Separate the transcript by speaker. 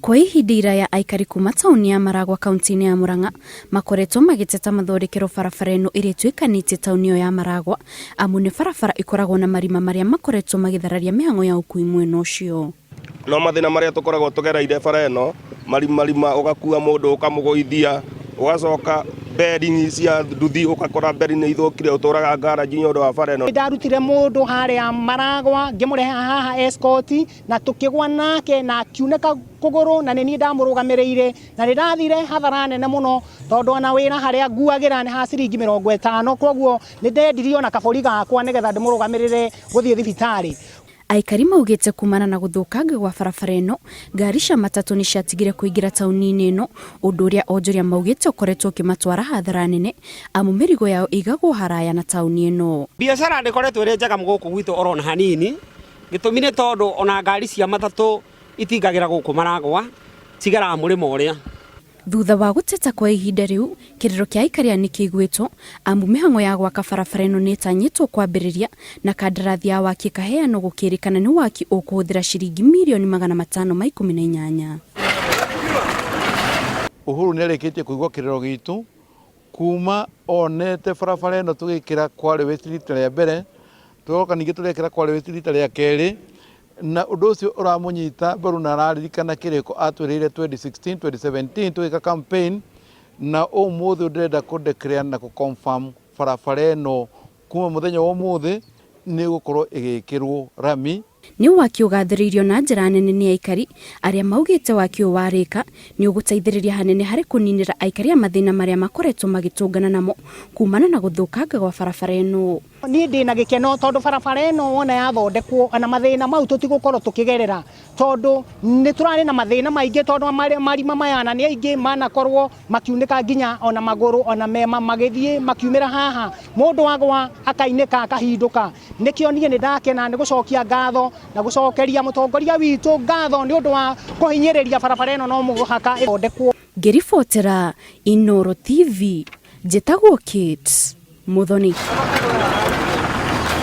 Speaker 1: Kwa ihinda iraya aikari kuma taũni ya Maragwa kaunti-inĩ ya Murang'a makoretwo magĩteta mathondekerwo barabara ĩno ĩrĩa ĩtuĩkanĩtie taũni ĩyo ya Maragwa amu nĩ barabara ĩkoragwo na marima marĩa makoretwo magĩthararia mĩhang'o ya ũkui mwena ũcio.
Speaker 2: No mathĩna marĩa tũkoragwo tũgereire bara ĩno, marimarima ũgakua mũndũ ũkamũgũithia, ũgacoka bearing cia nduthi ũgakora bearing nĩ ithũkire ũtũraga garage nĩ ũndũ wa bara ĩno.
Speaker 3: Ndarutire mũndũ harĩa Maragwa ngĩmũrehe haha escort na tũkĩgwa nake na akiunĩka kũgũrũ na nĩ niĩ ndamũrũgamĩrĩire na nĩ ndathire hathara nene mũno tondũ ona wĩra harĩa nguagĩra nĩ ha ciringi 50 koguo nĩ ndendirie ona kabũri gakwa nĩgetha ndĩmũrũgamĩrĩre gũthiĩ thibitarĩ.
Speaker 1: Aikari maugĩte kumana na gũthũkanga gwa barabara ĩno, ngari cia matatũ nĩ ciatigire kũingĩra taũni-inĩ ĩno, ũndũ ũrĩa onjoria maugĩte ũkoretwo ũkĩmatwara hathara nene amu mĩrigo yao ĩigagwo haraya na taũni ĩno.
Speaker 4: Biacara ndĩkoretwo ĩrĩ njega gũkũ gwitũ orona hanini, gĩtũmi nĩ tondũ ona ngari cia matatũ itingagĩra gũkũ Maragwa, cigeraga mũrĩmo ũrĩa.
Speaker 1: Thutha wa gũteta kwa ihinda rĩu, kĩrĩro kĩa aikari aya nĩkĩiguĩtwo, amu mĩhang'o ya gwaka barabara ĩno nĩĩtanyĩtwo kwambĩrĩria na kandarathi ya waki ĩkaheanwo gũkĩrĩkana nĩ waki ũkũhũthĩra ciringi mirioni 518.
Speaker 5: Uhuru nĩarĩkĩtie kũigua kĩrĩro gitũ kuma onete barabara ĩno tũgĩkĩra Kwale West rita rĩa mbere, tũgoka ningĩ tũrekĩra Kwale West rita rĩa kerĩ, na ũndũ ũcio ũramũnyita mbaru na araririkana kĩrĩko atwĩrĩire 2016 2017 tũgĩka campaign, na ũmũthĩ ndĩrenda kũ declare na kũ confirm barabara ĩno kuma mũthenya wa ũmũthĩ nĩ ĩgũkorwo ĩgĩkĩrwo rami.
Speaker 1: Nĩ waki ũgathĩrĩirio na njĩra nene nĩ aikari arĩa maugĩte waki ũyũ warĩka nĩ ũgũteithĩrĩria hanene harĩ kũninĩra aikari a mathĩna marĩa makoretwo magĩtũngana namo kumana na gũthũkanga gwa barabara ĩno.
Speaker 3: Niĩ ndĩna gĩkeno tondũ barabara ĩno wona yathondekwo ona mathĩna mau tũtigũkorwo tũkĩgerera tondũ nĩ tũrarĩ na mathĩna maingĩ tondũ marima maya na nĩ aingĩ manakorwo makiunĩka nginya ona magũrũ ona mema magĩthiĩ makiumĩra haha mũndũ agwa akainĩka akahindũka. Nĩkĩo niĩ nĩ ndakena nĩ gũcokia ngatho na gũcokeria mũtongoria witũ ngatho nĩ ũndũ wa kũhinyĩrĩria barabara ĩno no mũhaka ĩthondekwo.
Speaker 1: Ngĩribotera Inooro TV, njĩtagwo Kate Muthoni.